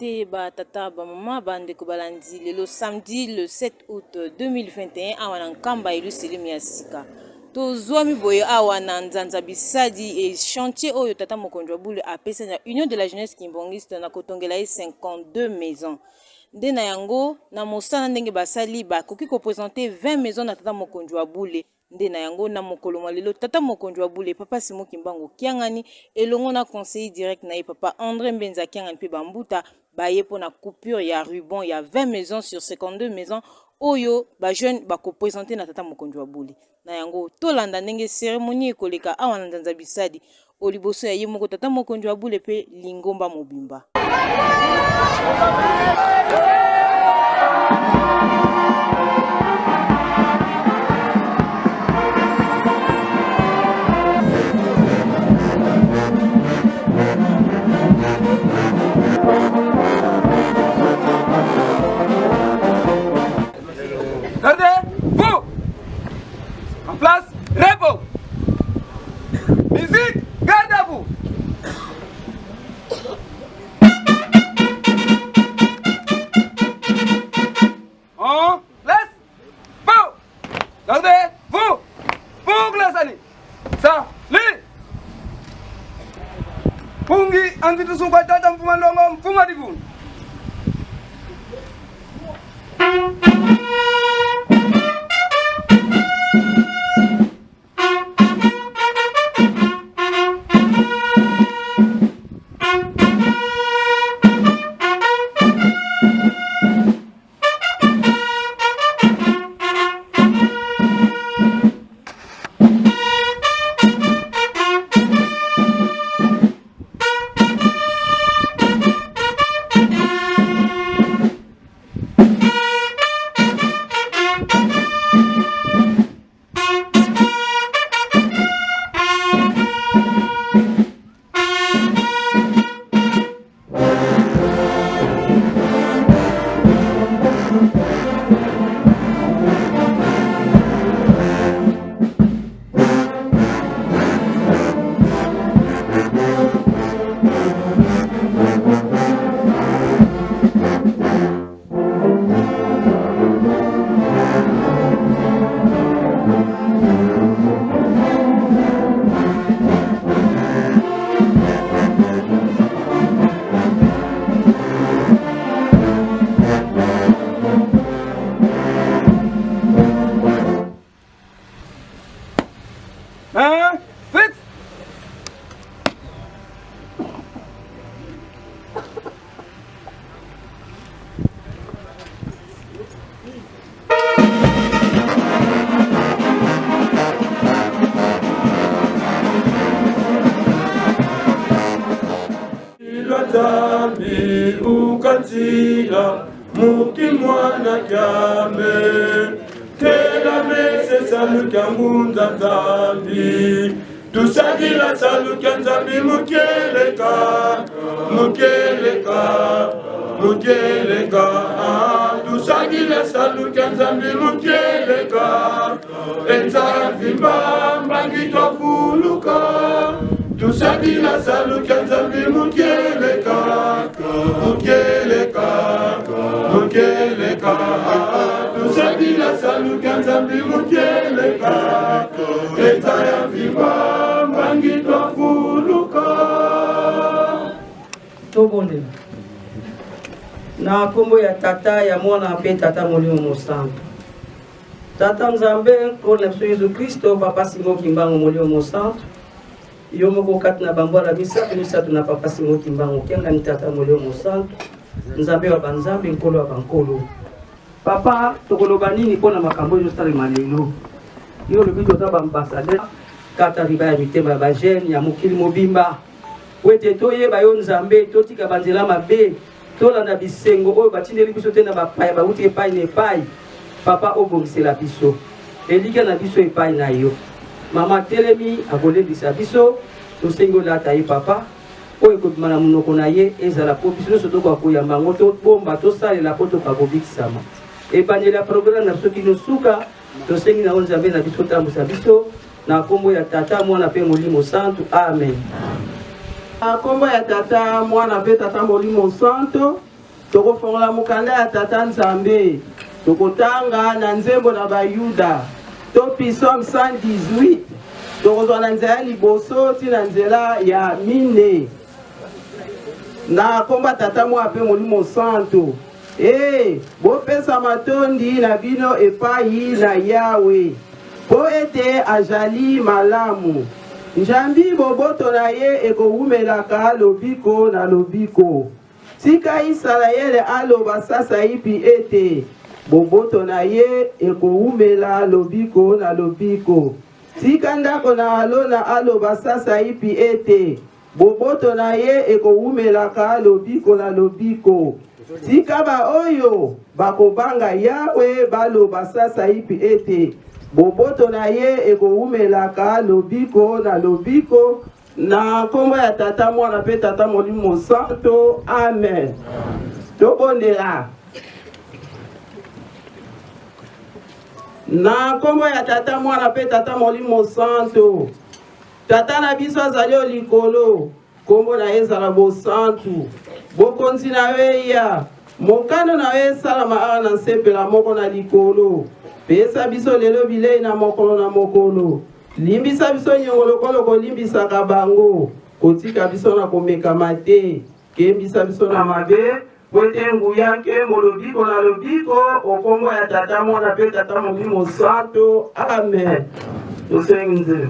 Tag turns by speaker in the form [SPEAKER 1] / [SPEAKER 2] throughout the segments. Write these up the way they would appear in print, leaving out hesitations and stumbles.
[SPEAKER 1] Mbote ba tata ba mama ba ndeko balandi lelo samedi le 7 août 2021 awa na Nkamba Yelusalemi ya sika tozwami boye awa na Nzanza Bisadi et chantier oyo tata mokonzi wa bule apesa na Union de la jeunesse kimbanguiste na kotongela ye 52 maisons nde na yango na mosala ndenge basali bakoki ko presenter 20 maisons na tata mokonzi wa bule. Nde na yango, na mokolo mwa lelo, tata mokonzi wa bule, Papa Simon Kimbangu Kiangani, elongo na conseiller direct na ye, Papa Andre Mbenza Kiangani mpe ba mbuta, baye mpo na coupure ya ruban ya 20 maisons sur 52 maisons oyo ba jeunes bako presenter na tata mokonzi wa bule. Na yango, tolanda ndenge ceremonie ekoleka awa na Nzanza Bisadi, o liboso ya ye moko tata mokonzi wa bule mpe lingomba mobimba.
[SPEAKER 2] Gardez-vous En place, repos Musique, garde à vous En place, vous Gardez vous Pour la salut Salut Pungi anzi tusungwa tata mfuma ndongo mfuma divunu
[SPEAKER 3] Nzambi ukatila muki mwana kyame tela mese saluka ngunza Nzambi tusakila saluka Nzambi mukeleka mukeleka mukeleka ah, tusakila saluka Nzambi mukeleka enzavimba mbangi twafuluka tusakila saluka Nzambi mukeleka mukeleka mukeleka tusakila saluka Nzambi mukeleka eta ya vimba mbangi twafuluka
[SPEAKER 4] tobondela na nkombo ya tata ya mwana mpe tata molimo mosantu tata nzambe nkolo na biso yesu kristo papa simo kimbangu molimo mosantu yo moko kati na bambwala misato misato na papa simo kimbangu kengani tata molimo mosantu nzambe wa banzambe nkolo wa bankolo papa tokoloba nini mpo na makambo oyo ezosalema lelo yo olobi toza baambasadeur kata riba ya mitema ya bajeune ya mokili mobimba po ete toyeba yo nzambe totika banzela mabe tolanda bisengo oyo batindeli biso te na bapaya bauti epai na epai papa obongisela biso elikya na biso epai na yo mama atelemi akolendisa biso tosengi olata ye papa oyo ekobima na monoko na ye ezala mpo biso nyonso tokoka koyamba yango tobomba tosalela mpo tokoka kobikisama ebandeli ya programe na biso kino suka tosengi na yo nzambe na biso otambwisa biso na nkombo ya tata mwana mpe molimo santu amen
[SPEAKER 5] na nkombo ya tata mwana mpe tata molimo santu. Tokofongola mokanda ya Tata Nzambe, tokotanga na nzembo na Bayuda to Psaume 118, tokozwa na nzela ya liboso ti na nzela ya mine. Na komba Tata Mwana mpe Molimo Santo. Ee, bopesa matondi na bino epai na Yawe, mpo ete ajali malamu, njambi boboto na ye ekowumelaka lobiko na lobiko. Tika Yisalaele aloba sasaipi ete, Boboto na ye ekowumela lobiko na lobiko. Tika ndako na Alona aloba sasaipi ete, Boboto na ye ekowumelaka lobiko na lobiko. Tika baoyo bakobanga Yawe baloba sasaipi ete, Boboto na ye ekowumelaka lobiko na lobiko. Na nkombo ya Tata, Mwana mpe Tata Molimo Mosanto, amen. Tobondela. Na nkombo ya Tata, Mwana mpe Tata Molimo Mosanto. Tata na biso azali o likolo, nkombo na ye ezala bosantu. Bokonzi na yo eya, mokano na yo esalama awa na nse mpela moko na likolo. Pesa biso lelo bilei na mokolo na mokolo. Limbisa biso nyongo lokola okolimbisaka bango. Kotika biso na komekama te, kembisa biso na mabe, po ete nguya, nkembo, lobiko na lobiko, o kombo ya Tata, Mwana mpe Tata Molimo Santo. Amen. Tosengi nzela.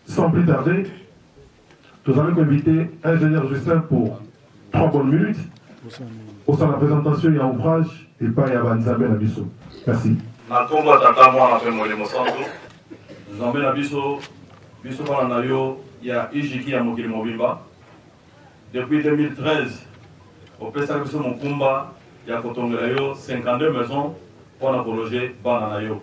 [SPEAKER 3] Sans plus tarder, nous allons inviter ingénieur Justin pour trois bonnes minutes pour la présentation ya ouvrage epai ya banzambe na biso. Merci.
[SPEAKER 6] Na nkombo ya Tata, Mwana mpe Molimo Santu, Nzambe na biso, biso bana na yo ya IJK ya mokili mobimba, depuis 2013 opesaki biso mokumba ya kotongela yo 52 maisons mpo na kologe bana na yo.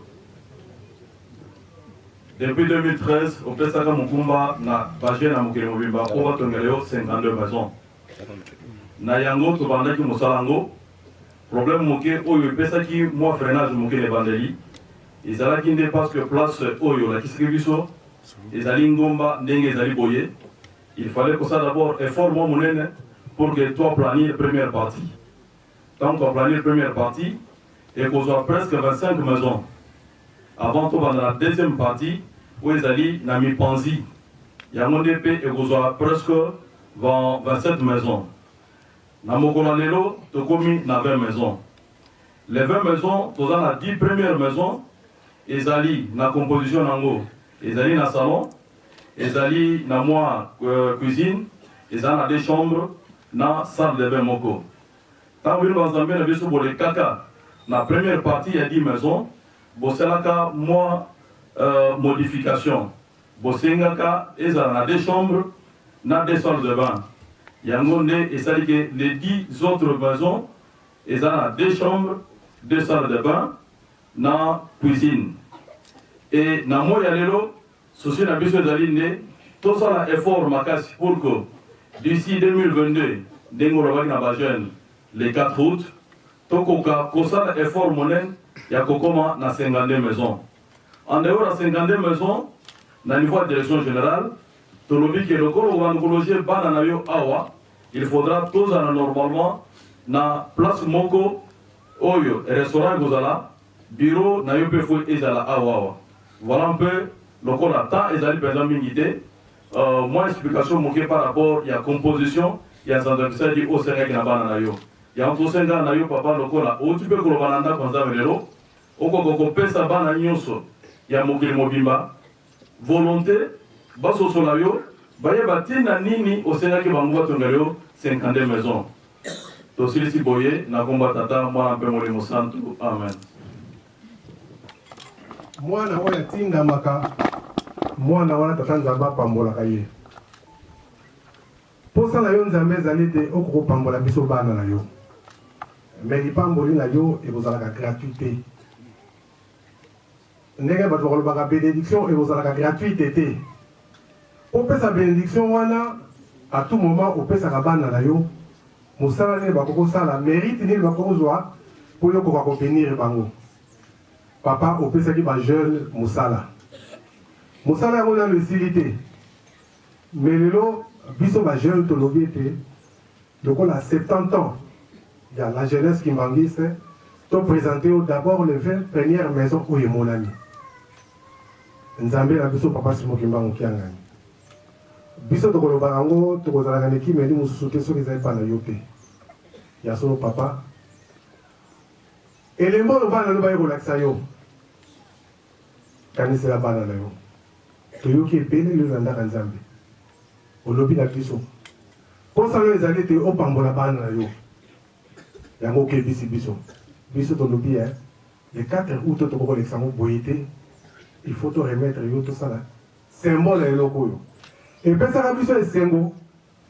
[SPEAKER 6] Depuis 2013 opesaka mokumba na bajeune ya mokili mobimba mpo batongela yo 52 maisons. Na yango tobandaki mosala yango. Problème moke oyo epesaki mwa freinage moke na ebandeli ezalaki nde parce que place oyo olakisaki biso ezali ngomba ndenge ezali boye, il fallait kosala d'abord effort mwa monene pour que to aplanir première partie. Tango to aplanir première partie ekozwa presque 25 maisons avant tobanda na deuxième partie oyo ezali na mipanzi, yango nde mpe ekozwa presque 27 maisons. Na mokolo ya lelo tokomi na 20 maisons. Les 20 maisons, toza na 10 premières maisons ezali na composition nango, ezali na salon, ezali na mwa cuisine, ezali na deux chambres na salle de bain moko. Tango bino ba nzambe na biso bolekaka na première partie ya 10 maisons, bosalaka mwa modification, bosengaka ezala na deux chambres na deux salles de bain. Yango nde esali ke les 10 autres maisons eza na deux chambres, deux salles de bain na cuisine. Et na moi ya lelo, souci na biso ezali nde tosala effort makasi pour que d'ici 2022, ndenge olobaki na ba jeunes le 4 août, tokoka kosala effort monene ya kokoma na 52 maisons. En dehors ya 52 maisons, na niveau ya direction générale, tolobi ke lokola obanda kologer bana na yo awa, il faudra tozala normalement na place moko. oyo restaurant ekozala, bureau na yo mpe faut ezala awa awa. Voilà un peu, lokola temps ezali mpenza mingi te, mwa explication moke par rapport ya composition ya Nzanza Bisadi oyo osengaki na bana na yo. Yango tosenga na yo papa, lokola outi mpe koloba na ndako ya Nzambe lelo, okoka kopesa bana nyonso ya mokili mobimba volonté basosola yo, bayeba ntina nini osengaki bango batongela yo 52 maison. Tosilisi boye na kombo ya Tata, Mwana mpe Molimo Santu. Amen.
[SPEAKER 3] Mwana oyo atindamaka, mwana wana Tata Nzambe apambolaka ye. Posa na yo Nzambe ezali ete okoka kopambola biso bana na yo. Mais lipamboli na yo ekozalaka gratuit te. Ndenge bato bakolobaka benediction ekozalaka gratuite te. Opesa benediction wana à tout moment, opesaka bana na yo mosala nini bakoki kosala, mérite nini bakoki kozwa mpo yo okoka kobénir bango. Papa, opesaki bajeune mosala, mosala yango nano esili te. Mais lelo biso bajeune tolobi ete lokola 70 ans ya la jeunesse kimbanguiste, toprésente yo d'abord les 20 premières maisons oyo emonani. Nzambe na biso Papa Simo Kimbangu Kiangani, biso tokolobaka yango, tokozalaka na ekimeli mosusu te soki ezali mpa na yo te. Ya solo papa, elembo oyo bana no baye kolakisa yo, kanisela bana na yo. Toyoki ebele lelo na ndaka Nzambe olobi na biso, posa oyo ezali ete opambola bana na yo. Yango okebisi biso, biso tolobi le 4 août tokoki kolekisa yango boye te. Il faut to remettre yo, tosala symbole ya eloko oyo epesaka biso esengo.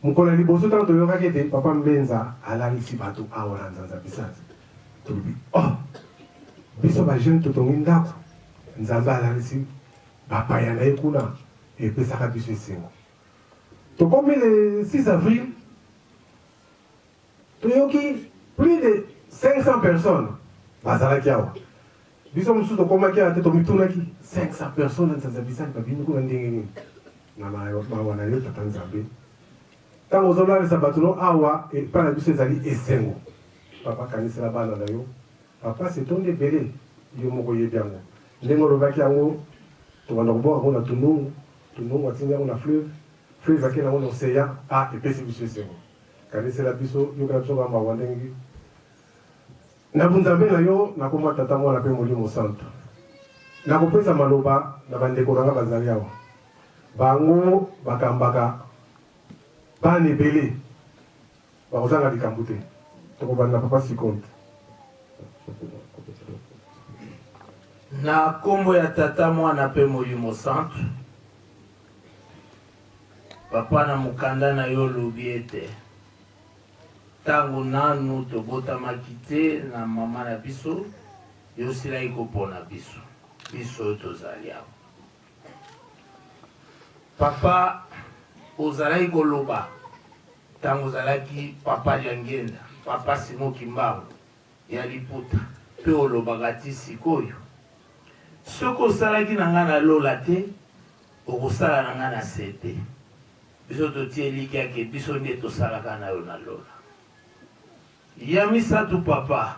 [SPEAKER 3] Mokolo ya liboso ntango toyokaki ete Papa Mbenza alalisi bato awa na Nzanza Bisanzi, tolobi: "Oh, biso bajeune totongi ndako, Nzambe alalisi bapaya na ye kuna." Epesaka biso esengo. Tokomi le 6 avril, toyoki plus de 500 personnes bazalaki awa. Biso mosusu tokomaki awa te, tomitunaki: 500 personnes na Nzanza Bisali babimi kuna ndenge nini? Na mawa na yo Tata Nzambe, ntango ozolalisa bato no awa epai na biso, ezali esengo. Papa, kanisela bana na yo. Bapasi etondi ebele, yo moko oyebi yango. Ndenge olobaki yango, tobanda kobwaka yango na tunungu, tunungu atindi yango na fleuve, fleuve akei yango na océan. A epesi biso esengo. Kanisela biso, yokela biso bamawa ndenge na bunzambe na yo. Nakoma Tata, Mwana mpe Molimo Santo. Nakopesa maloba na bandeko na nga bazali awa. Bango bakambaka bana ebele, bakozanga likambo te. Tokobanda na Papa Sikonte.
[SPEAKER 7] Na nkombo ya Tata, Mwana mpe Molimo Santu. Papa, na mokanda na yo olobi ete ntango nanu tobotamaki te na mama na biso, yo osilaki kopona biso, biso oyo tozali awa. Papa, ozalaki koloba ntango ozalaki Papa Liangenda, Papa Simo Kimbangu ya liputa, mpe olobaka ti sikoyo: soki osalaki na ngai na lola te, okosala na ngai na se te. Biso totie elikya ke biso nde tosalaka na yo na lola. Ya misato, papa,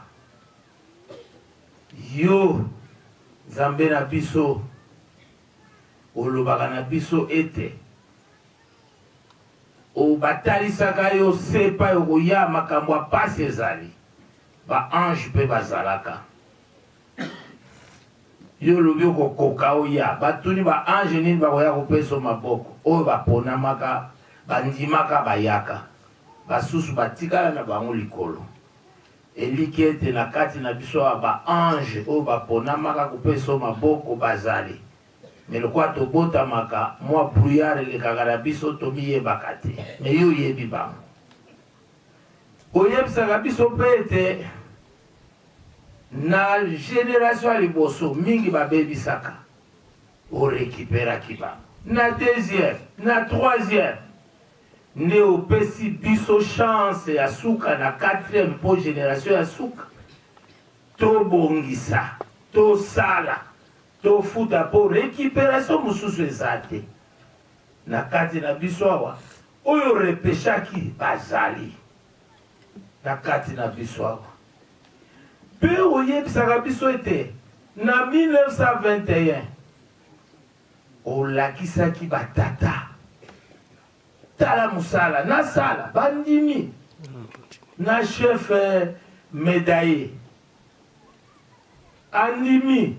[SPEAKER 7] yo Nzambe na biso olobaka na biso ete obatalisaka yo se epai okoya makambo ya pasi ezali, baange mpe bazalaka. Yo olobi okokoka oya, batuni baange nini bakoya kopesa maboko. Oyo baponamaka, bandimaka, bayaka, basusu batikala na bango likolo. Eliki ete na kati na biso awa baange oyo baponamaka kopesa maboko bazali. Me lokola tobotamaka mwa brouillard elekaka na biso, tomiyebaka te. Me yo oyebi bango. Oyebisaka biso mpe ete na génération ya liboso mingi babebisaka, orécupéraki bango. Na deuxième, na troisième nde opesi biso chance ya suka na quatrième, mpo génération ya suka tobongisa, tosala, tofuta, mpo récupération mosusu eza te. Na kati na biso awa oyo repêchaki bazali na kati na biso awa. Mpe oyebisaka biso ete na 1921 olakisaki batata, tala mosala nasala, bandimi na chef medaille andimi,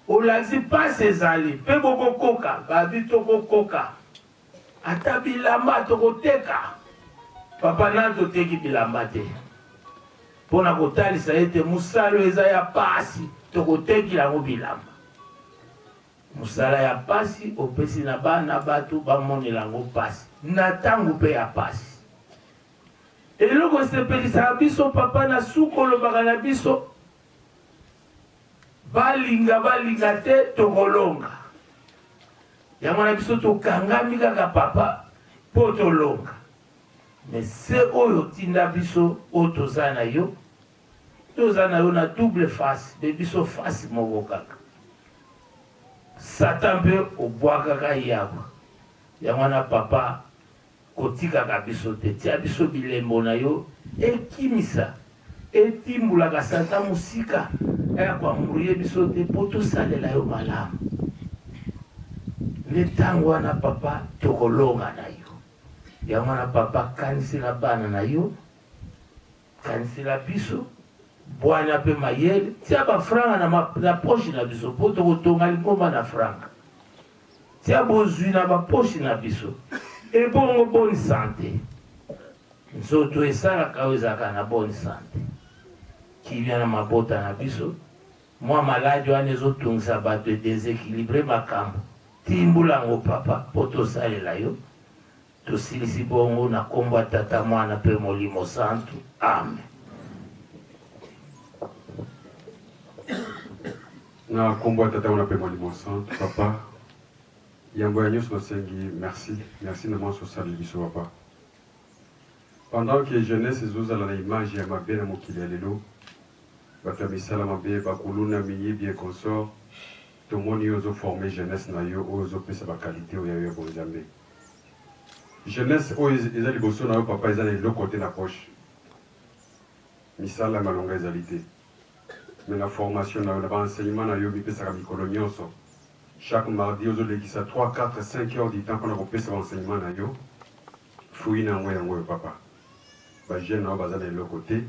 [SPEAKER 7] olakisi mpasi ezali mpe bokokoka, babi tokokoka. Ata bilamba tokoteka. Papa nanu toteki bilamba te pona kotalisa ete mosala oyo eza ya pasi tokotekila yango bilamba. Mosala ya pasi opesi na bana batu bamonela yango pasi na tango pe ya pasi. Eloko esepelisaka biso papa na suka olobaka na biso balinga balinga te tokolonga. Yango wana biso tokangami kaka papa po tolonga. Mais se oyo otinda biso oyo toza na yo, toza na yo na double face, mais biso face moko kaka. Satan mpe obwakaka ye awa. Yango wana papa Kotikaka biso te, tia biso bilembo na yo ekimisa, etimbulaka Satan mosika aya ko embrouiller biso te po tosalela yo malamu. Nde tango wana papa tokolonga na yo. Yango wana papa kanisela bana na yo, kanisela biso, bwania pe mayele, tia ba franga na, na poche na biso po tokotonga lingomba na franga. Tia bozwi na ba poche na biso. Ebongo bonne sante. Nzoto esalaka oyo ezalaka na bonne sante. Kimia na mabota na biso. Mwa maladi wana ezotungisa bato e desequilibre makambo. Timbula yango papa po tosalela yo. Tosilisi bongo na kombo ya Tata, Mwana pe Molimo Santu. Amen.
[SPEAKER 8] Na kombo ya Tata, Mwana pe Molimo Santu, papa, yambo ya nyoso nasengi merci, merci na manso osali biso papa. Pendant que jeunesse ezozala na image ya mabe na mokili ya lelo, bato ya misala mabe, bakuluna, miyibi et consorts, tomoni yo ozo former jeunesse na yo oyo ozopesa ba qualite oyo ya yo ya bonzambe. Jeunesse oyo eza liboso na yo papa eza na eloko te na poche. Misala ya malonga ezali te. Mais na formation na yo, na ba enseignement na yo mipesaka mikolo nionso. Chaque mardi ozo lekisa 3, 4, 5 heures du temps pona kopesa ba enseignement na yo. Fruit na yango yango oyo papa. Ba jeunes na yo baza na eloko te,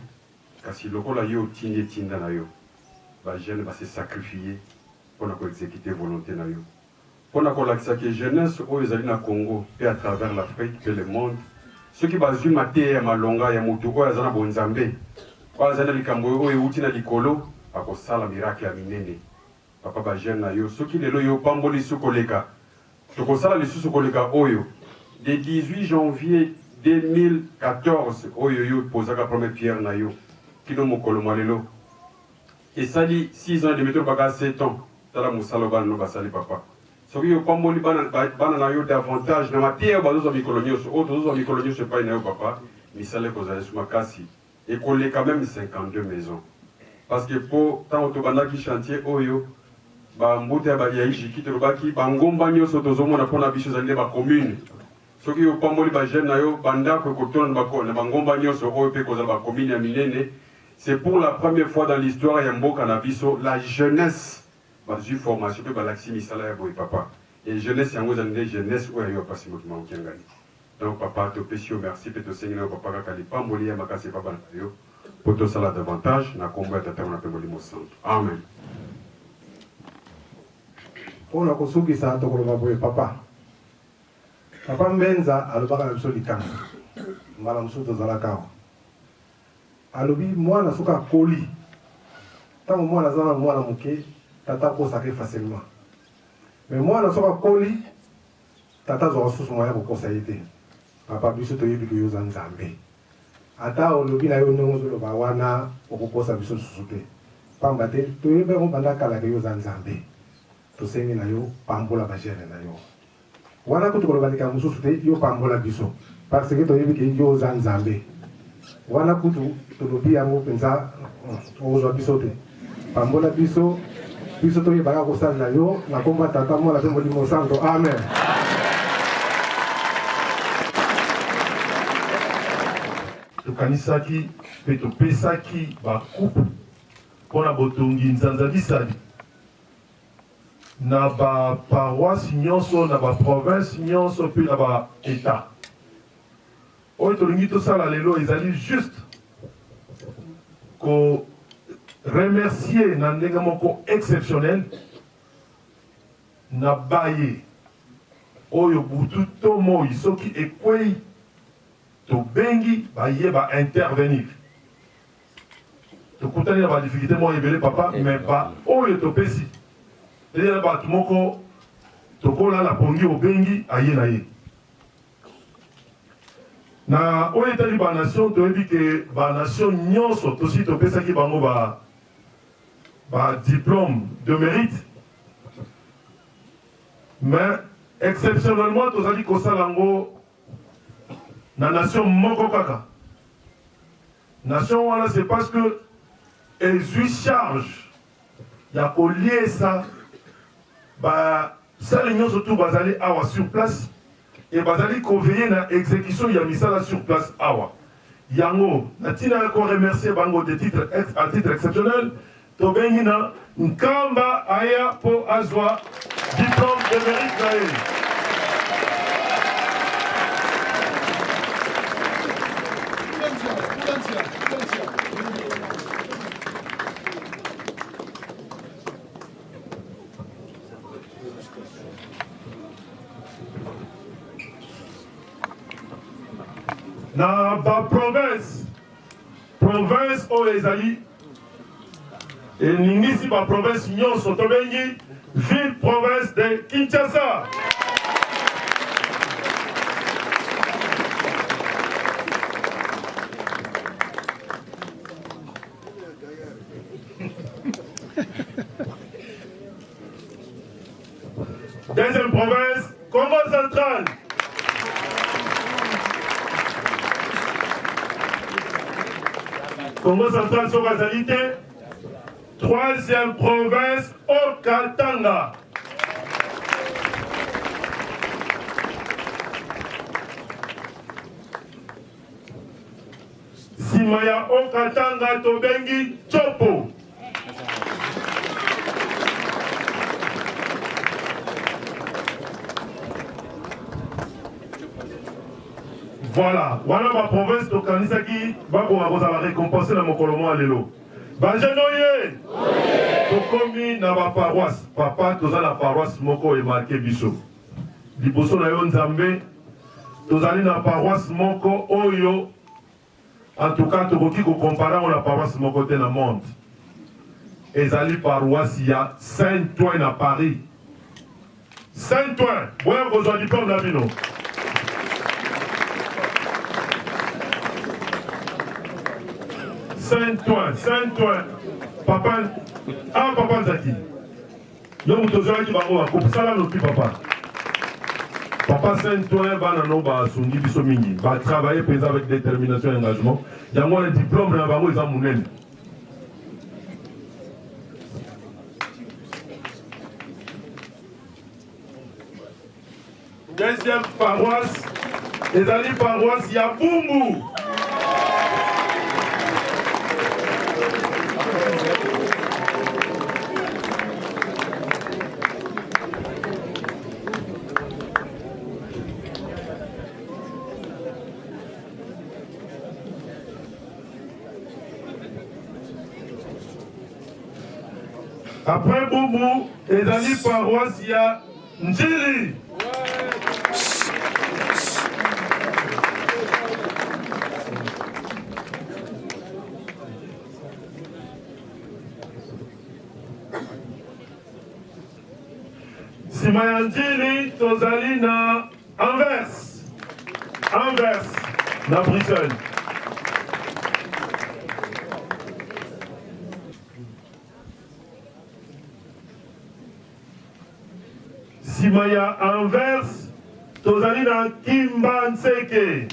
[SPEAKER 8] kasi lokola yo otindi etinda na yo, ba jeunes ba se sacrifier pona ko executer volonte na yo. Pona kolakisa ke jeunesse oyo ezali na Congo pe à travers l'Afrique pe le monde, soki bazui mateya ya malonga ya mutu oyo aza na bonzambe, oyo azali na likambo oyo ewuti na likolo, akosala miracle ya minene. Papa ba jeunes na yo, soki lelo yo opamboli lisusu koleka, tokosala lisusu koleka oyo. De 18 janvier 2014 oyo yo opozaka première pierre na yo kino mokolo mwa lelo, esali 6 ans et demi, tolobaka 7 ans. Tala musala oyo bana no basali papa. Soki yo opamboli bana bana na yo davantage na mateya oyo bazozwa mikolo nyoso, oyo tozozwa mikolo nyoso epai na yo papa, misala ekozala lisusu makasi, ekoleka meme 52 maisons. Parce que po tango tobandaki chantier oyo, ba mbuta ya ba ya IJK tolobaki ba ngomba nyoso tozomona pona biso ezali nde ba communes. Soki yo opamboli ba jeunes na yo, ba ndako ekotonda na ba ngomba nyoso oyo pe ekozala ba communes ya minene. C'est pour la première fois dans l'histoire ya mboka na biso la jeunesse bazui formation pe balakisi misala ya boye papa et jeunesse yango ezali nde jeunesse oyo ya yo pasi mokima okiangani donc papa topesi yo merci pe tosengi na yo papa kaka lipamboli ya makasi epa bana na yo po tosala davantage na kombo ya tata mwana pe molimo santu amen.
[SPEAKER 9] Mpo na kosukisa, tokoloba boye, Papa, Papa Mbenza alobaka na biso likambo, mbala mosusu tozalaka awa. Alobi mwana soki akoli, tango mwana aza nanu mwana moke, tata akosaka ye facilement. Mais mwana soki akoli, tata azwaka susu moyen ya kokosa ye te. Papa biso toyebi ke yo oza Nzambe. Ata olobi na yo ndenge ozoloba wana, okokosa biso lisusu te. Pamba te toyebi yango banda kala ke yo oza Nzambe. Tosengi na yo pambola ba jeunes na yo. Wana kutu koloba likambo mosusu te, yo pambola biso parce que toyebi ke yo oza Nzambe. Wana kutu tolobi yango penza, okozwa biso te. Pambola biso, biso toyeba kaka kosalela yo na kombo ya Tata, Mwana pe Molimo Santo. Amen.
[SPEAKER 3] Tokanisaki mpe topesaki ba coupe. mpo na botongi Nzanza Bisali na ba paroisses nyonso, na ba provinces nyonso mpe na ba Etats. Oyo tolingi tosala lelo ezali juste ko remercier na ndenge moko exceptionnel na baye oyo butu to moyi soki ekweyi tobengi baye ba intervenir. Tokutani na ba difficultes moko ebele papa, mais ba oyo topesi ezali bato moko tokolala pongi obengi aye na ye. Na oyo etali ba nation, toyebi ke ba nation nyonso tosi topesaki bango ba ba diplome de mérite, mais exceptionnellement tozali kosala yango na nation moko kaka. Nation wana c'est parce que ezwi charge ya koliesa ba sali nyonso tout bazali awa sur place et bazali ko veiller na execution ya misala sur place awa. Yango na tina ya ko remercier bango de titre à titre exceptionnel, tobengi na Nkamba aya po azwa diplome de mérite na ye. Na ba province, province oyo ezali eningisi ba province nyonso tobengi ville province de Kinshasa. Deuxième province, Congo central. Congo central soki azali te. Troisième province, Haut-Katanga. Sima ya Haut-Katanga tobengi Tshopo. Voilà, wana ba province tokanisaki bakoka kozala récompense na mokolo mwa lelo. Ba jeune oye! Tokomi na ba paroisse. Papa, toza na paroisse moko emarke biso. Liboso na yo Nzambe, tozali na paroisse moko oyo en tout cas tokoki ko comparer yango na paroisse moko te na monde. Ezali paroisse ya Saint-Ouen na Paris. Saint-Ouen, boya kozwa diplome na bino. Saint-Ouen, Saint-Ouen. Papa, ah papa Nzaki. Yo moto ozwaki bango ba coupe, sala noki papa. Papa Saint-Ouen bana no basungi biso mingi, ba travailler mpenza avec détermination et engagement. Yango wana diplôme na bango eza monene. Deuxième paroisse ezali paroisse ya Bumbu. Après Bumbu ezali paroisse ya Ndjili. Sima ya Ndjili tozali na Anvers. Anvers na Bruxelles. Sima ya Anvers tozali na Kimbanseke.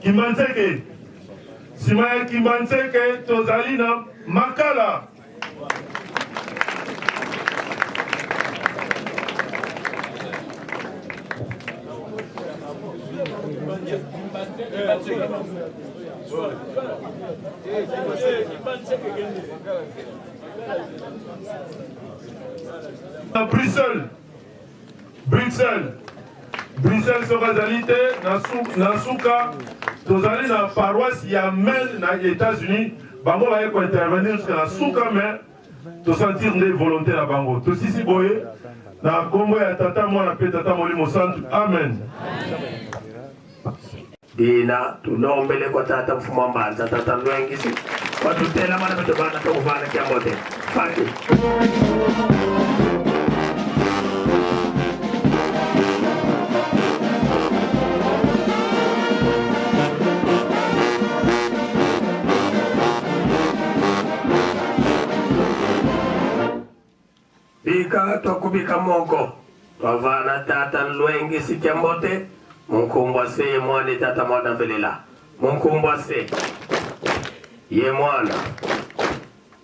[SPEAKER 3] Kimbanseke. Sima ya Kimbanseke tozali na Makala. Bruxelles, Bruxelles, Bruxelles soki azali te na suka tozali na paroisse ya Maine na États-Unis bango baye kointervenir jusqu'à na suka mais tosentir nde volonté na bango tosisi boye na nkombo ya tata mwana mpe tata molimo santu amen, amen.
[SPEAKER 7] Dina tulombele kwa tata mfumo wa mbanza tata lwengisi watutela mana beto bana tokuvana kyambote fati Bika twakubika moko twavana tata nlwengi sikia mbote munkumbwa se ye mwana tata mwana velela munkumbwa se ye mwana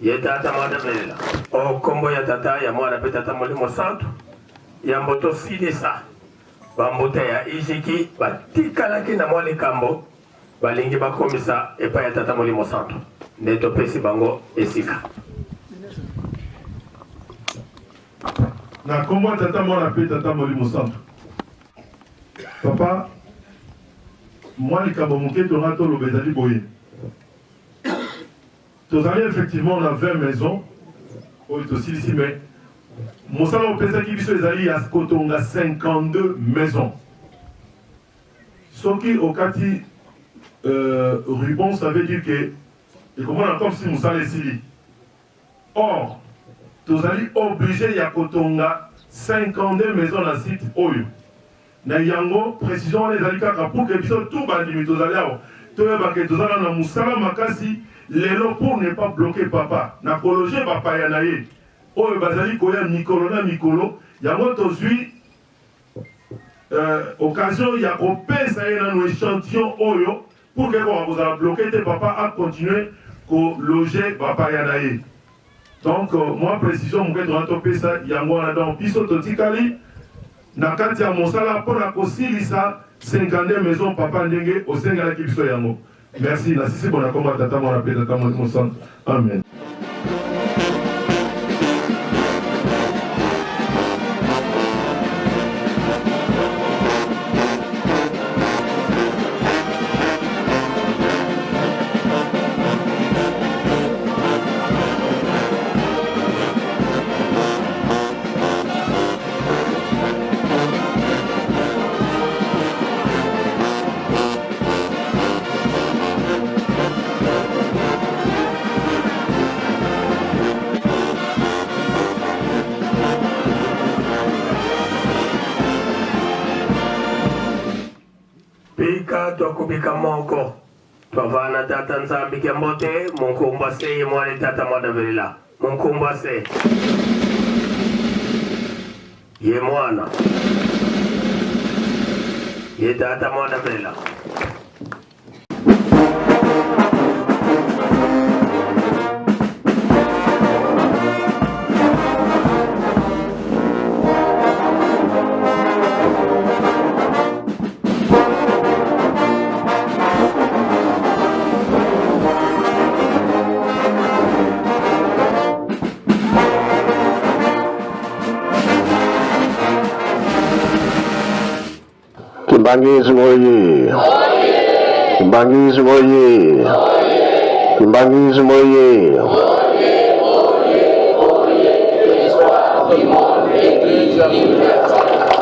[SPEAKER 7] ye tata mwana velela o kombo ya tata ya mwana pe tata molimo santu yambo tosilisa bambuta ya ijiki batikalaki na mwa likambo balingi bakomisa epai ya Tata Molimo Santu, nde topesi bango esika.
[SPEAKER 3] Na nkombo ya Tata, Mwana mpe Tata Molimo Santu. Papa, mwa likambo moke tonga toloba ezali boye. Tozali effectivement na 20 maisons oyo tosilisi mais mosala opesaki biso ezali ya kotonga 52 maisons. Soki okati euh, ruban ça veut dire que ekomona comme si mosala esili. Or tozali oblige ya kotonga 52 maisons na site oyo. Na yango precision wana ezali kaka pour que biso tout bandimi tozali awa toyeba ke toza na mosala makasi lelo pour ne pas bloquer papa na kologe bapaya na ye oyo bazali koya mikolo na mikolo yango tozwi euh, occasion ya kopesa ye nanu echantillon oyo pour que ekoka kozala bloqué te papa a continuer kologe bapaya na ye donc euh, mwa précision moke tona topesa yango wana donc biso totikali na kati ya mosala mpo na kosilisa 52 maison papa ndenge osengelaki biso yango merci nasisi bona komba tata mwana mpe tata molimo santu amen
[SPEAKER 7] Bika twakubika moko twavana tata nzambi kya mbote munkumbwa se ye mwana tata mwana velela munkumbwa se ye mwana ye tata mwana velela
[SPEAKER 10] Kimbanguisme oye! Kimbanguisme oye! Kimbanguisme oye!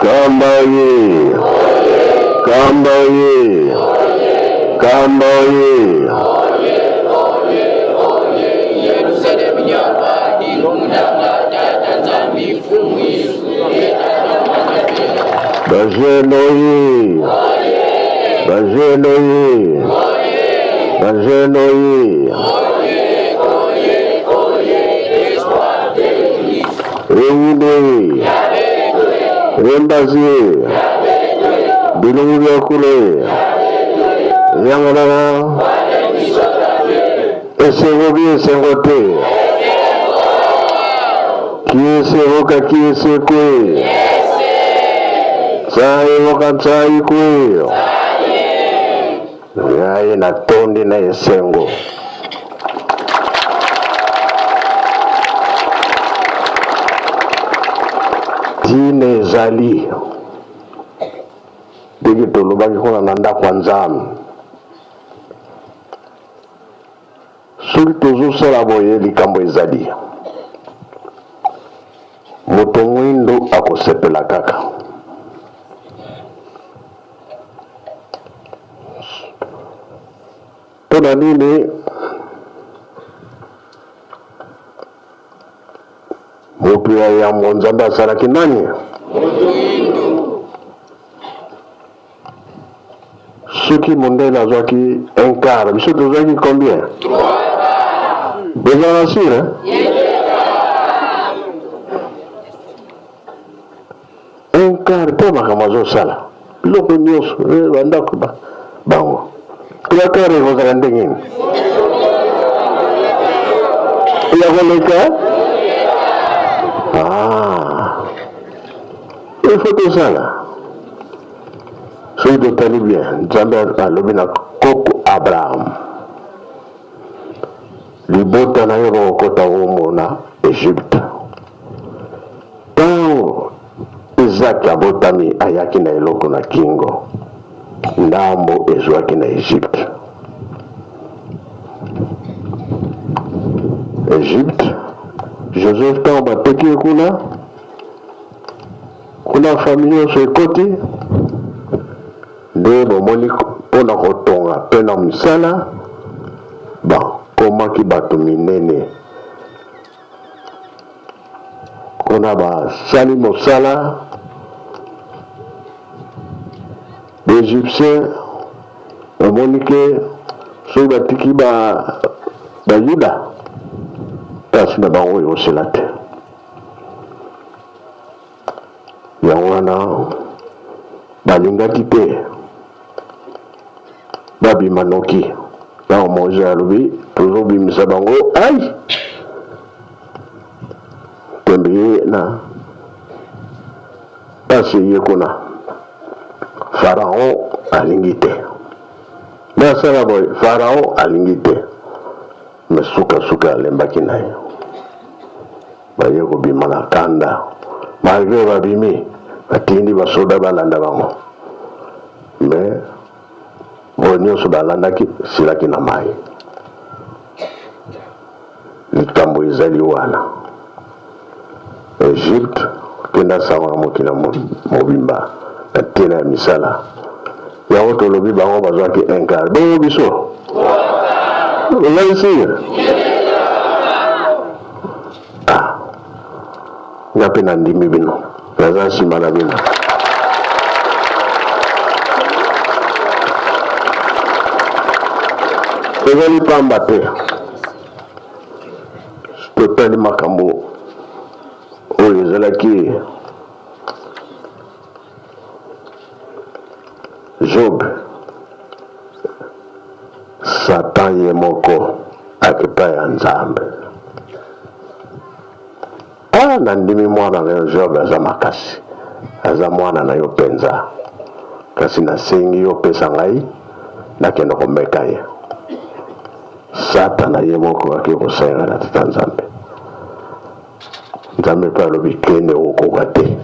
[SPEAKER 10] Kamba oye! Kamba oye! Kamba oye! Bajene oye! Bajene oye! Bajene oye! Ewude! Rembazie! Bilungu bya kule! Yangalala! Esengo bi esengo te. Kiesevoka kiesekwe. Tsayevoka tsayikwe. Ngai natondi na esengo. Ntina ezali ndenge tolobaki kuna na ndako ya Nzambe, soki tozosala boye likambo ezali moto mwindo akosepela kaka. Mpo na nini moto ya yambo Nzambe asalaki nani? Soki mondele azwaki un quart, biso tozwaki combien? Bozala sur hein? Un quart mpe makambo azosala biloko nyonso eh, bandako bango trois quart ekozala ndenge nini ya koleka ah. il faut tosala soki totali bien nzambe alobi na koko abraham libota na yo bakokota wombo na egypte Ntango Izaki abotami, ayaki na eloko na kingo, ndambo ezwaki na Egypte. Egypte, Joseph ntango bateki ye kuna, kuna famille nyonso ekoti nde bomoni mpo na kotonga mpe na mosala bakomaki bato minene. Kuna basali mosala baegyptien bamoni ke soki batiki bayuda mpasi na bango ekosila te yango wana balingaki te babima noki ntango moise alobi tozobimisa bango ai tembe ye na mpasi ye kuna faraon alingi te nasala boye faraon alingi te me sukasuka alembaki na ye Baye kobima na kanda malgre babimi batindi basoda balanda bango mais oyo nyonso balandaki silaki na mai. Likambo ezali wana Egypte kenda sango na mokili mobimba na ntina ya misala yango tolobi bango bazwaki un quart bongo biso ozali sire Ah, nga mpe nandimi bino, naza nsima na bino. Ezali pamba te, totali makambo oyo ezalaki Job, Satan ye moko akepa ya Nzambe. Ah, nandimi mwana na yo Job aza makasi, aza mwana na yo mpenza, kasi nasengi yo opesa ngai nakende komeka ye. Satana ye moko ake kosenga na Tata Nzambe. Nzambe mpe alobi kende, okoka te.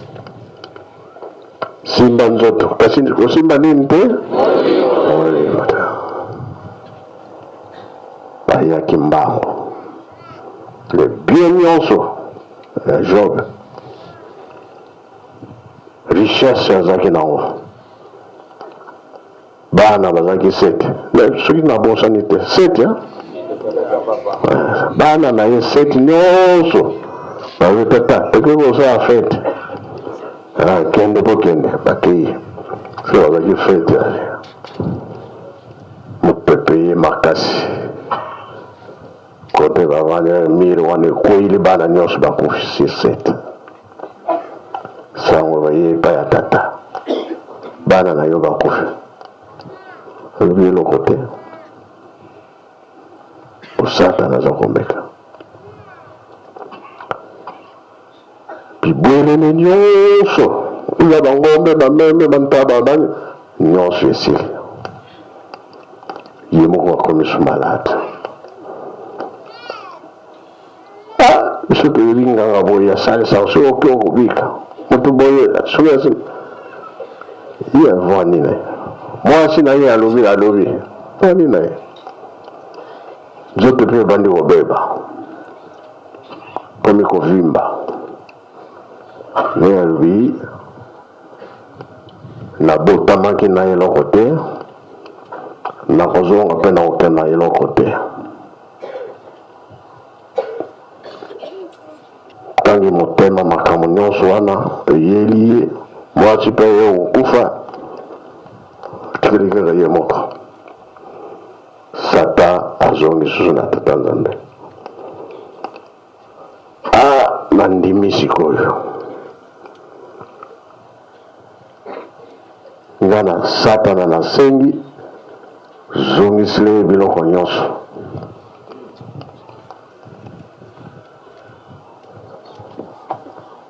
[SPEAKER 10] Simba nzoto kasi kosimba nini te? Molimo te. Bayaki mbango le bien nyonso ya Job, richesse azalaki nango, bana bazalaki sete, soki nabosani te sete, bana na ye sete nyonso bazo tata tokoki kosala fete, ah, kende po kende, bakei so bazalaki fete ale mopepe ye makasi kote bavandi mire wana ekweyili bana nyonso bakufi sur sete. Sango baye epai ya tata, bana na yo bakufi, olobi eloko te, po Satana aza komeka bibwelele nyonso ya bangombe, bameme, bantaba, bani nyonso esili. Ye moko akomi su malade. Ah, biso toyebi nganga boye asalisaka soki oke okobika moto boye soki ye avwani na ye mwasi na ye alobi alobi vwani na ye nzoto mpe ebandi kobeba komi kovimba naye alobi nabotamaki na eloko te nakozonga mpe nakokenda eloko te Kangi motema makambo nyonso wana eyeli ye mwasi mpe ye okokufa atikali kaka ye moko. Satan azongi susu na tata Nzambe. A nandimi sikoyo nga na Satana nasengi zongisela ye biloko nyonso.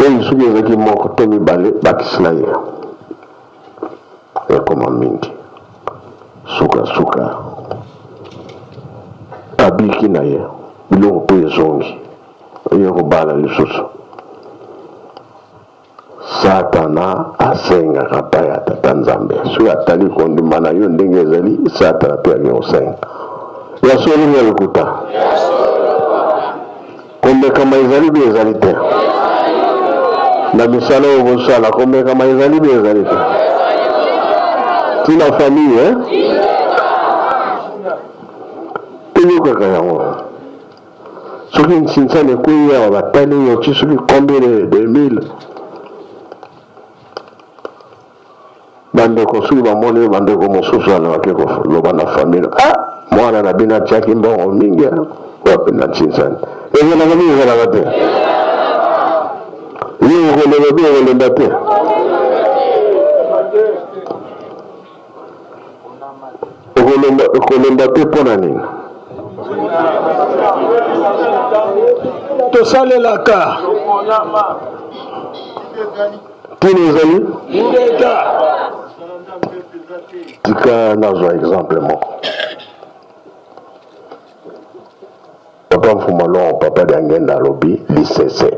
[SPEAKER 10] Oyo soki ezalaki moko to mibale bakisela ye ekoma mingi sukasuka abiki na ye biloko mpe ezongi ye kobala lisusu Satana asengaka epai ya Tata Nzambe. Soki atali kondima na yo ndenge ezali, Satana mpe akoki kosenga. Ya solo ya lokuta? Komekama ezali mpe ezali te? Na misala oyo bosala, komekama ezali mpe ezali te? Tina famille, eh? Toyokaka yango. Soki nsinsani ekwei awa batali yo ti soki combien de, de mille bandeko soki bamoni yo bandeko mosusu wana bake koloba na famille ah mwana na bino atiaki mbongo mingi ah, wapi na nsinsani ezalaka mingi ezalaka te yo okolemba mpe okolemba te Okolemba, okolemba te mpo na nini?
[SPEAKER 11] Tosalelaka.
[SPEAKER 10] Ntina ezali?
[SPEAKER 11] Ingeta.
[SPEAKER 10] Tika nazwa exemple moko. Papa Mfuma Longo, Papa Diangenda alobi lisese.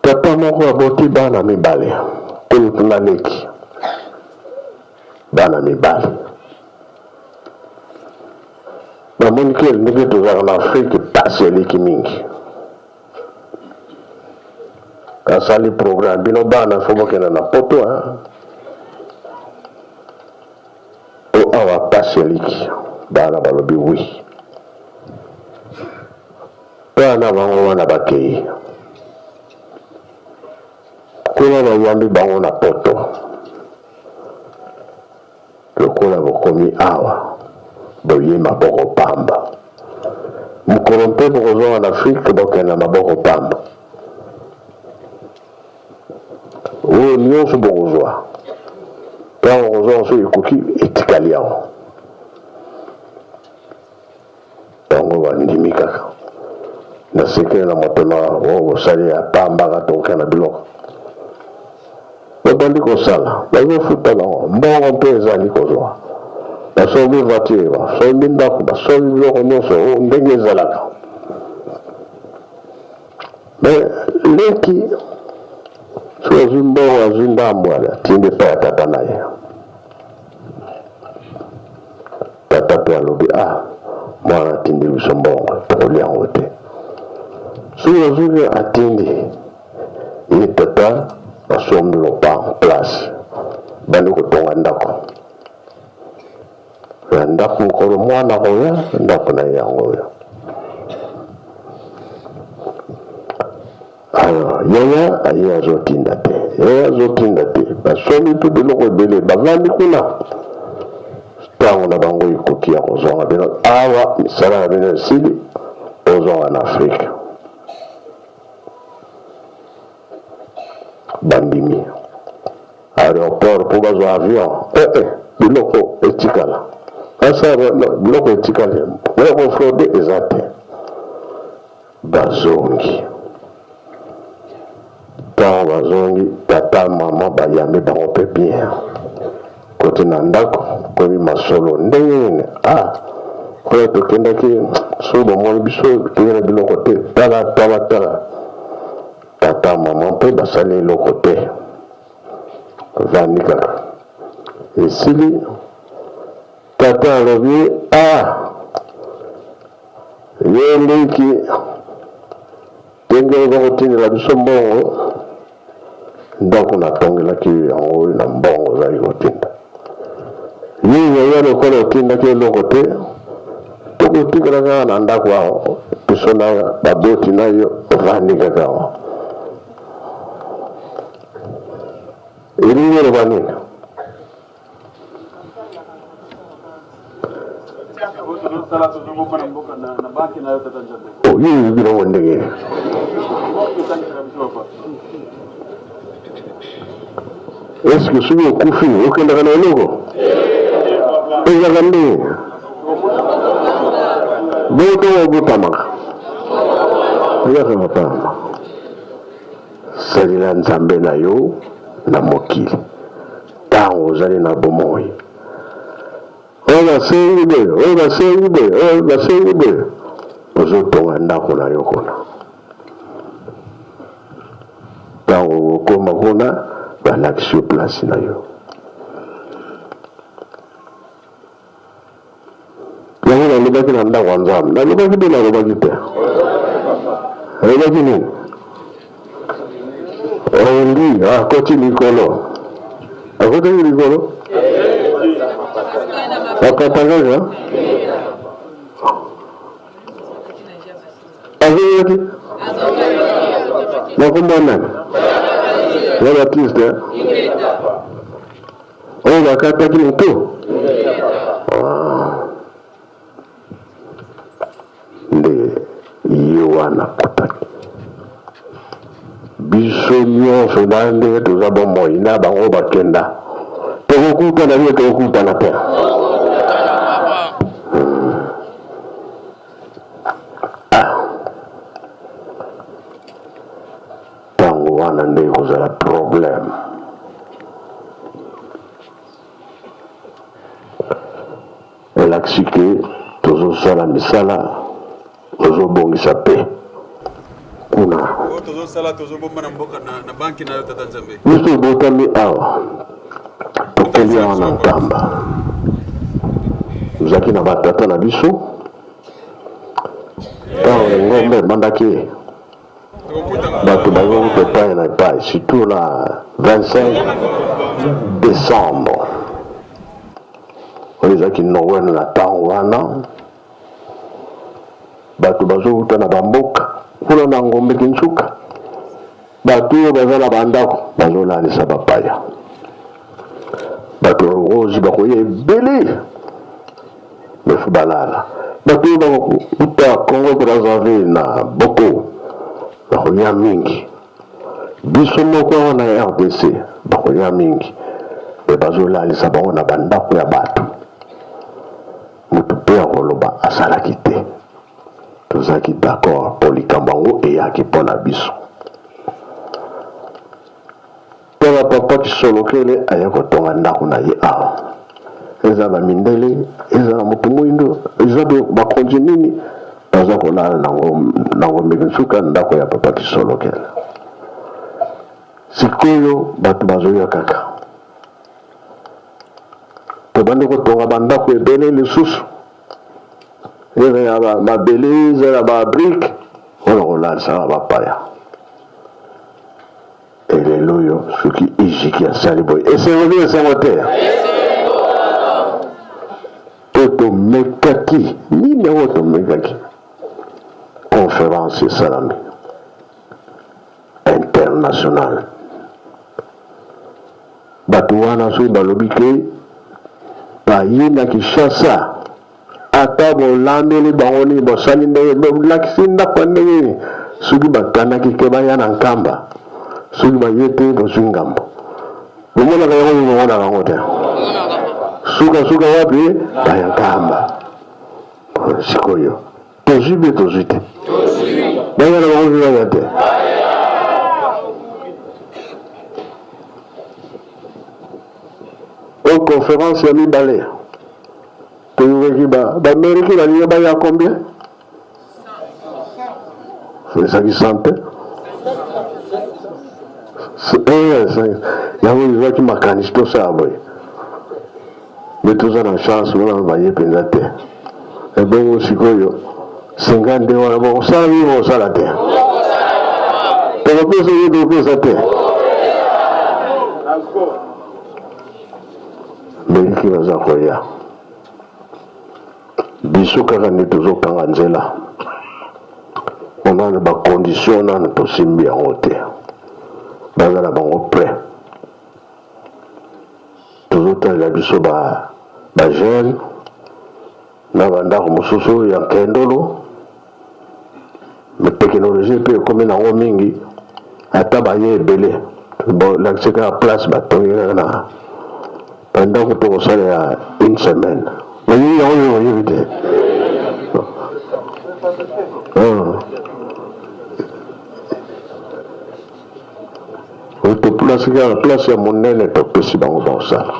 [SPEAKER 10] Tata moko aboti bana mibale, kulutu na leki. Bana mibale. Bamoni ke ndenge tozalaka na Afrike pasi eleki mingi. Asali programme bino bana fo bokenda na poto hein. Po awa pasi eliki bana balobi oui. Bana bango wana bakeyi kuna bayambi bango na poto lokola bokomi awa boye maboko pamba mokolo mpe bokozonga na Afrique bokenda maboko pamba oyo nyonso bokozwa ntango okozwa soki ekoki etikali yango bango bandimi kaka na sekele na motema oyo bosali ya pamba kaka tokokia na biloko babandi kosala bazofuta bango mbongo mpe ezali kozwa basombi voiture basombi ndako basombi biloko nyonso oyo ndenge ezalaka me leki soki azwi mbongo azwi ndambo atindi epai ya tata na ye Tata pe alobi ah mwana atindi biso mbongo tokolia yango te. Soki azwi atindi ye tata asombi lopango place bandi kotonga ndako ya ndako mokolo mwana koya ndako na ye yango oyo. Alors yaya aye azotinda te, yaya azotinda te, basombi mpe biloko ebele, bavandi kuna ntango na bango ekoki ya kozonga bino awa, misala na bino esili, ozonga na Afrika. Bandimi aéroport mpo bazwa avion eh, eh, biloko etikala asa biloko etikali oya kofraude eza te. Bazongi. Tango bazongi, tata mama bayambi bango pe bien. Koti na ndako, komi masolo ndenge nini? Ah, oyo tokendaki so bomoni biso toye na biloko te, tala tala tala. Tata mama mpe basali eloko te, vandi kaka esili. Tata alobi ah, yo leki Ndenge oza kotindela biso mbongo, ndako natongelaki yo yango oyo na mbongo ozali kotinda. Yo yaya lokola otindaki eloko te, tokotikala kaka na ndako awa, biso na baboti na yo ovandi kaka awa. Elingi oloba nini? Oyo oyebi nango ndenge nini? Eske soki okufi okendaka na eloko? Ezalaka ndenge bongo ntango obotamaka ezaka mapamba. Salela Nzambe na yo na mokili ntango ozali na bomoi. Oyo basengi boye, oyo basengi boye, oyo basengi boye, ozotonga ndako na yo kuna. Ntango okokoma kuna, balakisi yo place na yo. Yango nalobaki na ndako ya Nzambe, nalobaki mpe nalobaki te. Nalobaki nini? Ondi akoti likolo, akotaki likolo, akata kaka azongaki na kombo nani? Ya Baptiste. Oyo bakataki moto ah. Nde ye wana akotaki. Biso nyonso na ndenge toza bomoi na bango bakenda, tokokutana bino, tokokutana te. Ah. Tango wana nde ekozala problème. Elakisi ke tozosala misala, ozobongisa pe kuna.
[SPEAKER 11] Oyo tozosala tozobomba na mboka na, na banki na yo tata Nzambe.
[SPEAKER 10] Biso tobotami awa, tokoli awa na Nkamba, tozalaki na batata na biso ntango lingomba ebandaki Bato bazongi epai na epai, surtout na 25 décembre oyo ezalaki Noël. Na ntango wana bato bazowuta na bamboka kuna na Ngombe Kinsuka, bato oyo baza na bandako bazolalisa bapaya, bato ya Rose bakoya ebele mefu balala, bato oyo bakokuta Congo Brazzaville na Boko bakoya mingi, biso moko awa na RDC bakoya mingi, me bazolalisa bango na bandako ya bato. Moto mpe akoloba asalaki te. Tozalaki d'accord mpo likambo yango eyaki mpo na biso. Tala papa kisolokele aye kotonga ndako na ye awa. Eza ba mindele, eza na moto moindo, eza bakonzi nini baza kolala na ngombe nsuka ndako ya papa kisolokele. Sikoyo bato bazoya kaka. Tobandi kotonga bandako ebele lisusu. Eza ya mabele, eza ya ba brique, mpona kolalisa bapaya. Elelo oyo soki Ijiki asali boye esengo bi esengo te to tomekaki nini yango tomekaki conference esalami international bato wana soki balobi ke baye na Kinshasa Ata bolambeli bango nini, bosali ndenge, bolakisi ndako ya ndenge nini, soki bakanaki ke baya na Nkamba, soki baye te, bozwi ngambo. Bomonaka yango nini? Bomonaka yango te. Suka suka wapi? Baya Nkamba. Sikoyo tozwi mpe tozwi te, baya na bango mpe baya te. O conference ya mibale toyokaki ba bameriki balingi baya combien ezalaki 100 te eh, yango ezwaki makanisi tosala boye me toza na chance wana baye mpenza te ebongo sikoyo 52 wana bokosala nini bokosala te tokopesa ye tokopesa te Beliki baza koya biso kaka nde tozokanga nzela onano bacondition nano tosimbi yango te baza na bango prêt tozotalela biso ba bajeune na bandako mosusu ya nkendolo me teknologie mpe ekomi nango mingi ata baye ebele bolakisi kaka place batongi kaka na bandako tokosala ya une semaine oyebi yango yo oyebi te ah. Toplasi kaka place ya monene topesi bango bakosala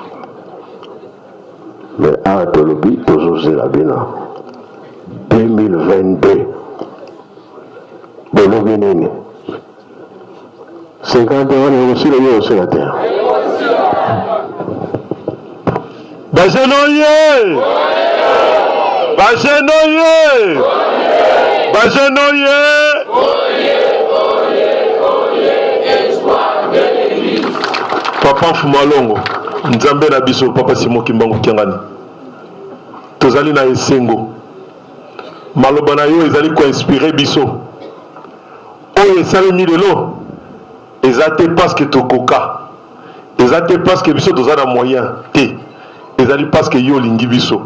[SPEAKER 10] me awa tolobi tozozela bino 2022 bolobi nini 50 wana ekosila yo osila te
[SPEAKER 3] Bajene oye! Bajene oye! Bajene oye! Papa Mfumalongo, Nzambe na biso, Papa Simon Kimbangu Kiangani, tozali na esengo. Maloba na yo ezali koinspire biso. Oyo esalemi lelo eza te parce que tokoka Eza te parce que biso toza na moyen te, ezali parce que yo olingi biso.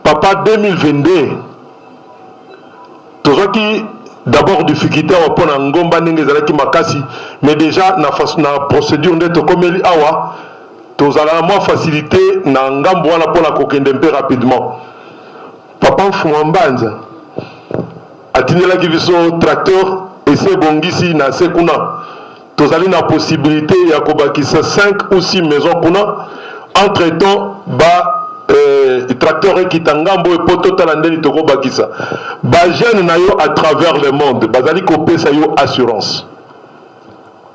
[SPEAKER 3] Papa 2022 tozwaki d'abord difficulté awa mpo na ngomba ndenge ezalaki makasi mais déjà na, na procédure nde tokomeli awa tozala na mwa facilité na ngambo wana mpo na kokende mpe rapidement. Papa Mfuma Mbanza atindelaki biso tracteur esi ebongisi na se kuna tozali na possibilité ya kobakisa 5 ou 6 maisons kuna entre temps ba eh, tracteur ekita ngambo oyo mpo totala ndeni tokobakisa bajeune na yo à travers le monde bazali kopesa yo assurance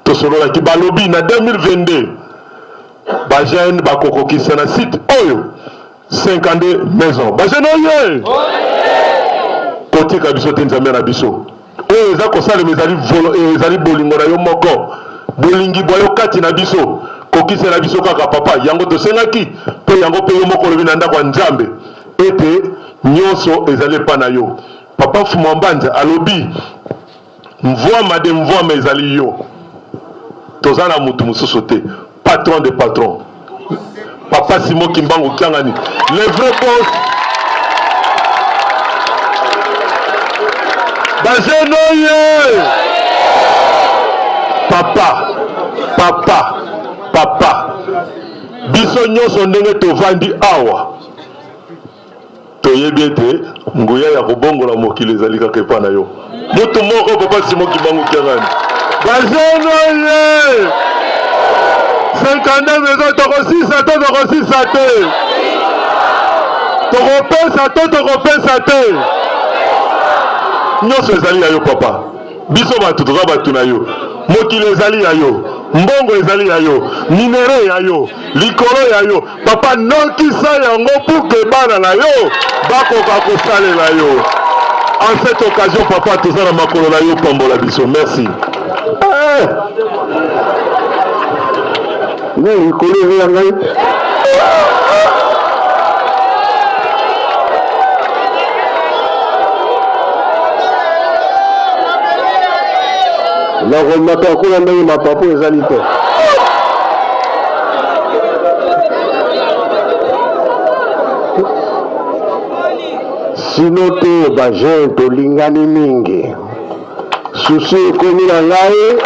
[SPEAKER 3] tosololaki balobi na 2022 bajeune bakokokisa na site oyo 52 maison bajeune oye kotika biso te nzambe na biso oyo eza kosalema ezali volo eh, ezali bolingo na yo moko bolingi bwa yo kati na biso kokisela biso kaka papa yango tosengaki mpe yango mpe yo moko olobi na ndako ya nzambe ete nyonso ezali epa na yo papa mfumu mbanza alobi Mvuama de mvuama ezali yo. Toza na mutu mususu te. Patron de patron. Papa Simon Kimbangu Kiangani. Le vrai boss. Bajeune oye! Papa, papa, papa. Biso nyonso ndenge tovandi awa. Toyebi ete nguya ya kobongola mokili ezali kaka epai na yo. Mutu moko Papa Simon Kimbangu Kiangani. Bajeune oye! 52 maison tokosisa to tokosisa te? Tokopesa to tokopesa te? Nyonso ezali ya yo papa. Biso bato toza bato na yo. Mokili ezali ya yo. Mbongo ezali ya yo. Minere ya yo. Likolo ya yo. Papa nokisa yango pour que bana na yo bakoka kosalela yo. En cette occasion papa toza na makolo na yo pambola biso. Merci.
[SPEAKER 10] Eh! Ne likolo eza ya ngai. Nakomata kuna ndenge mapapu ezali te. Sino te ba jeune tolingani mingi. Susi ekomi na ngai,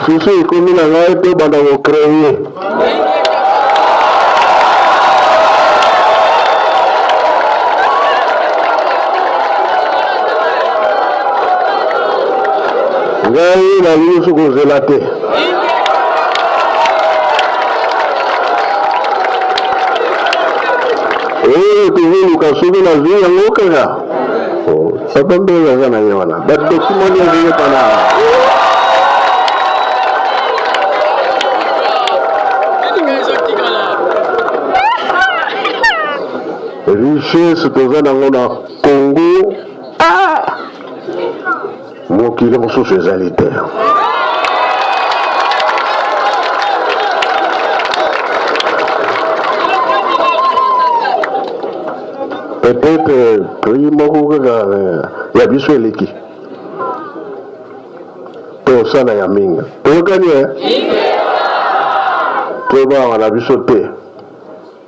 [SPEAKER 10] susi ekomi na ngai tobanda ko créer. Ngai nalingi lisusu kozela te. oyo tozoluka soki nazwi yango kaka oh, papa mbele aza na ye wana badokima nyonso eyebana. Richesse toza nango na Congo, ah! Mokili mosusu ezali te. Peut-être pays moko kaka eh, ya biso eleki tosala ya mingi toyokani e tobanga na biso te.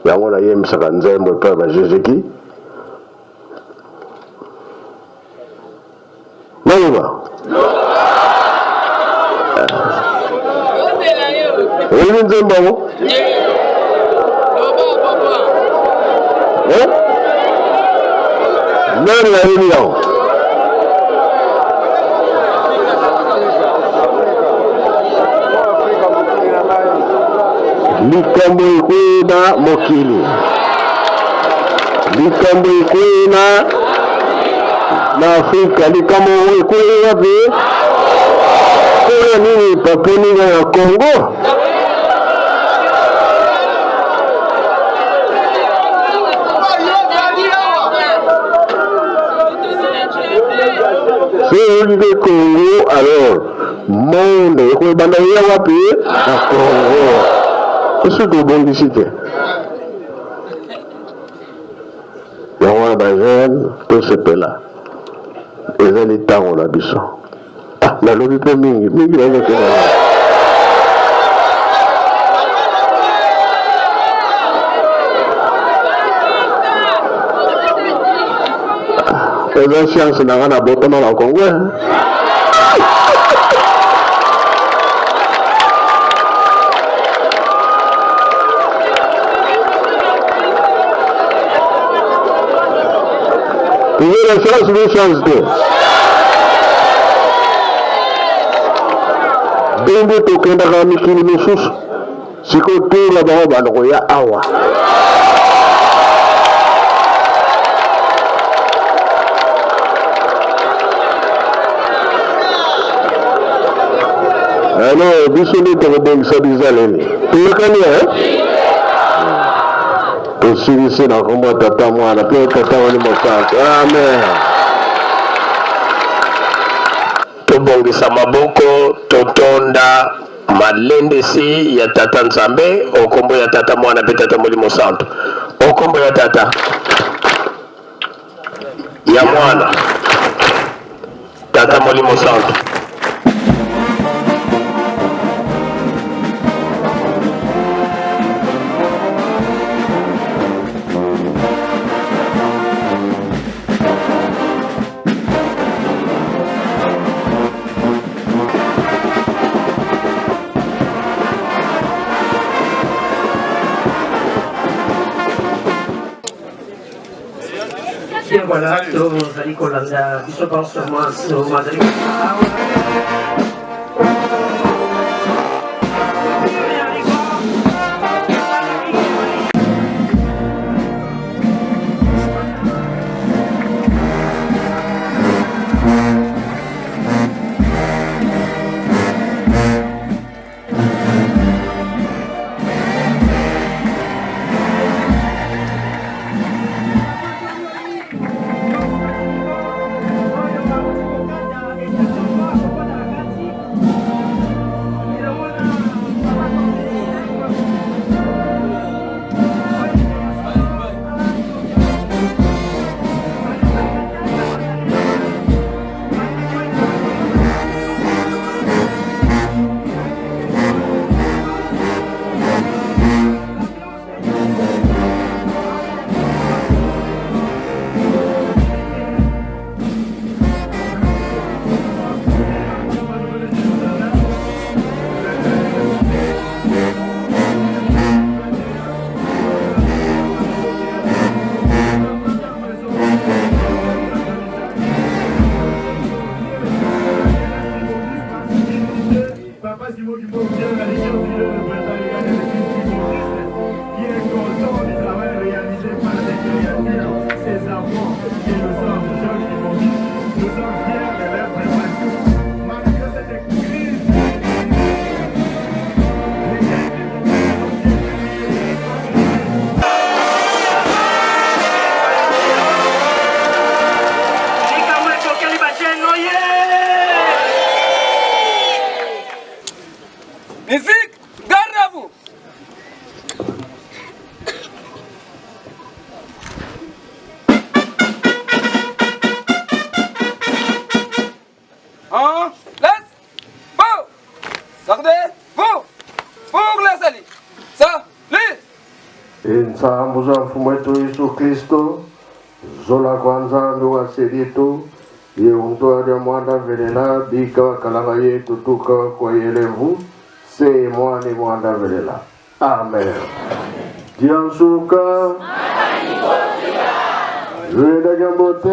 [SPEAKER 10] Yango nayembisaka nzembo epai ya bajejeki naloba oyebi nzembo yango? Nani ayebi yango? Likambo ekwei na mokili, likambo ekwei na na Afrika, likambo ekwei wapi? Mpona nini papeninga ya Congo? Soki nde Congo alors monde ekobanda koya wapi? Na Congo. Soki tobongisi te, yango wana bajeune tosepela, ezali ntango na biso. Ah, nalobi mpe mingi mingi nazokenda. Eza chance na nga na botama na Congo. Eza na chance ni chance te. Ndenge tokendaka mikili misusu sikoyo tour bango banda koya awa. Alors biso nde tokobongisa bizaleli. Toyokani eh? Tosilisi na nkombo ya Tata, Mwana mpe Tata Molimo Santu. Amen.
[SPEAKER 7] Tobongisa maboko, totonda malendisi ya Tata Nzambe o nkombo ya Tata, Mwana mpe Tata Molimo Santu. O nkombo ya Tata, ya Mwana, Tata Molimo Santu.
[SPEAKER 4] Bien voilà, tozali kolanda biso banso manso mazali
[SPEAKER 2] En place. Bon. Gardez-vous pour la salut. Salut.
[SPEAKER 10] Insambu za Mfumu wetu Yesu Kristo, zola kwa Nzambi wa selitu, ye untu alya mwanda velela bika wakalanga yetu tuka kwa yelevu se mwani mwanda velela. Amen. Diansuka. Zweda jambote.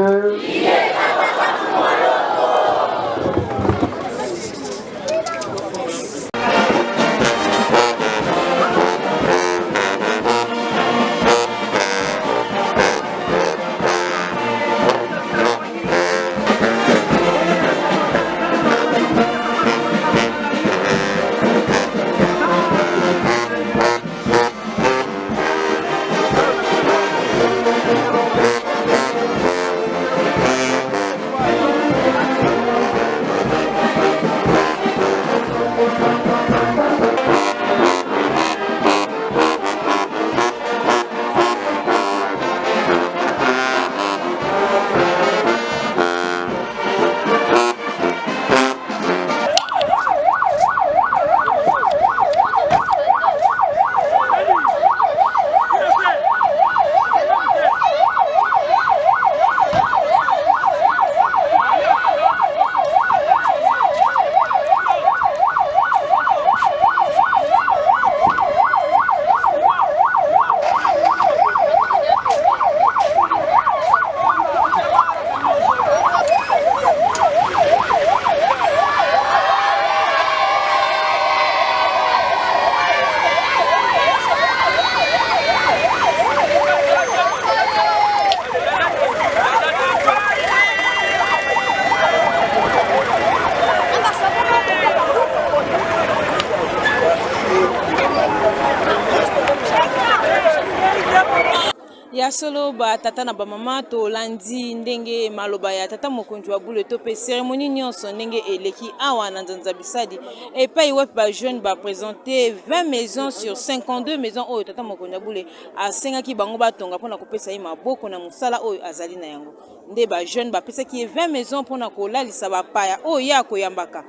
[SPEAKER 1] Ya solo ba tata na ba mama tolandi ndenge maloba ya tata mokonzi wa bule to pe cérémonie nyonso ndenge eleki awa na Nzanza Bisadi epai wapi ba jeunes ba présenter 20 maisons sur 52 maisons oyo tata mokonzi wa bule asengaki bango batonga mpona kopesa ye maboko na mosala oyo azali na yango. Nde ba jeunes bapesaki ye 20 maisons mpona kolalisa bapaya oyo ye akoyambaka.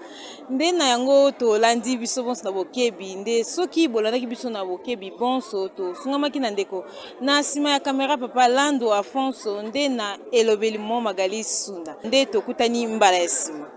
[SPEAKER 1] Nde na yango tolandi biso bonso na bokebi. Nde soki bolandaki biso na bokebi bonso, tosungamaki na ndeko na nsima ya kamera papa Lando Afonso, nde na elobeli mo Magali Sunda. Nde tokutani mbala ya nsima.